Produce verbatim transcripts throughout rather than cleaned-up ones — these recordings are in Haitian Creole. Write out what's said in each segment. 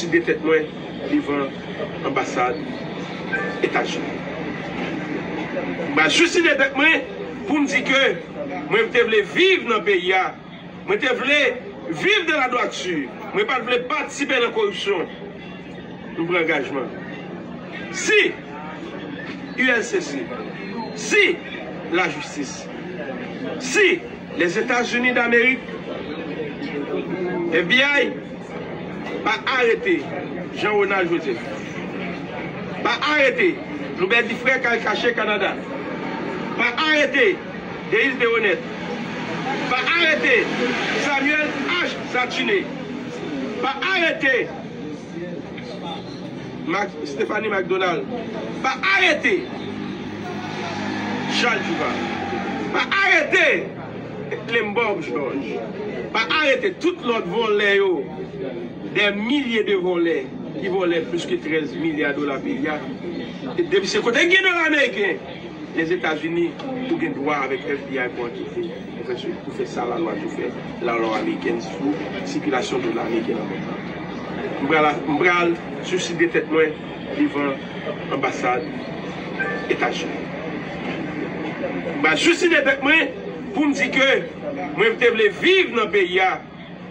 Jistiside tèt mwen devan anbasad Etazini. M pral jistiside tèt mwen pou m di ke mwen te vle viv nan peyi a. Mwen te vle viv dans la droiture. Mwen pa t vle patisipe nan koripsyon. M pran angajman. Si U L C C, si lajistis, si Lèzetazini Damerik, F B I, pa arete Jean Ronald Joseph, pa arete Loubert Difrè k al kache Kanada, pa arete Deïs Deroneth, pa arete Samuel H. Satune, pa arete Mac, Stephanie McDonald, pa arete Charles Duval, pa arete Lembob Georges, pa arete tout lòt vòlè yo, dè milye de vòlè ki vòlè plis ke trèz milya dola peyi a. E depi se kote gen dola ameriken, Lèzetazini, ou gen dwa avèk F B I pou ankete, pou fè, pou fè sa lalwa di fè, lalwa amerikèn sou sikilasyon dola amerikèn nan mond lan. M pral, m pral jistiside tèt mwen devan anbasad Etazini. M pral jistiside tèt mwen pou m di ke mwen te vle viv nan peyi a.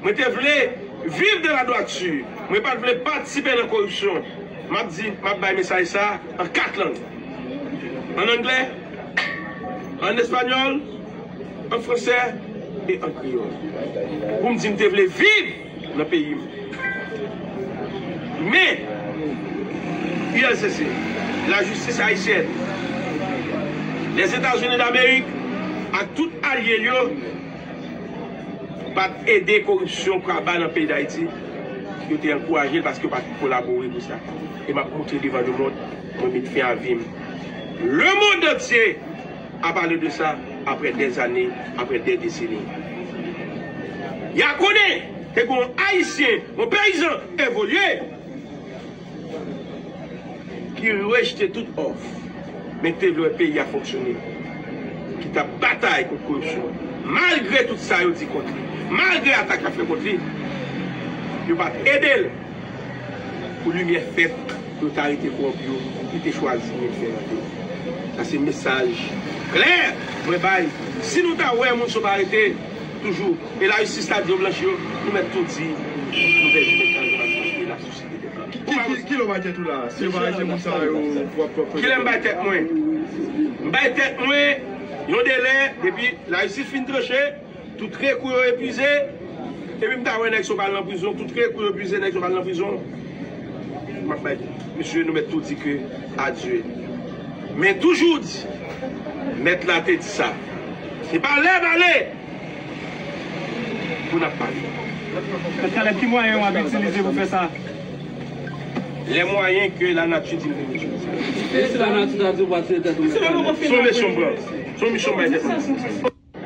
Mwen te vle viv dans la droiture. Mwen pa t vle patisipe nan koripsyon. M ap di, m ap bay mesaj sa a an kat lang. An anglè, an espanyòl, an fransè e an kreyòl. Pou m di m te vle viv nan peyi m. Men, U L C C, lajistis ayisyèn, Lèzetazini Damerik ak tout alye l yo pa t ede koripsyon kaba nan peyi Dayiti. Yo te ankouraje l paske yo pa t kolabore pou sa. E m ap montre devan lemonn, mwen met fen a vi m. Le monde entier a parlé de ça après des années, après des décennies. Y a konnen te gen yon Ayisyen, yon peyizan evolye ki rejte tout òf, men ki te vle wè peyi a fonksyone, ki t ap batay kont koripsyon. Malgre tout sa yo di kont li, malgre atak y ap fè kont li, yo pa t ede l pou limyè fèt, pou yo ta arete kowonpi yo, li te chwazi met fen nan peyi. Sa se mesaj klè mwen bay. Si nou ta wè moun sa yo pa arete, toujou, e lajistis ta di yo blanchi yo, nou mèt tou di nou pèdi mèt nan lajistis. Ki, ki, ki lè w bay tèt ou la? Si yo pa arete moun sa yo, w ap, w ap... Kilè m bay tèt mwen? M bay tèt mwen yon delè, depi lajistis fin tranche, tout rekou yo epuize, epi m ta wè nèg sa yo pral nan prizon, tout rekou yo epuize, nèg sa yo pral nan prizon. M ap bay, mesye, nou mèt tou di ke adye. Men toujou di, mèt la te di sa. Se pa lè m ale pou n ap pale. Mèt Caleb, ki mwayen w ap itilize pou fè sa? Les moyens que la nature dit nous d'utiliser. E si lanati ta di w pa tiye tèt ou, Mèt Caleb? Se yon misyon m pran. Se yon misyon m bay tèt mwen.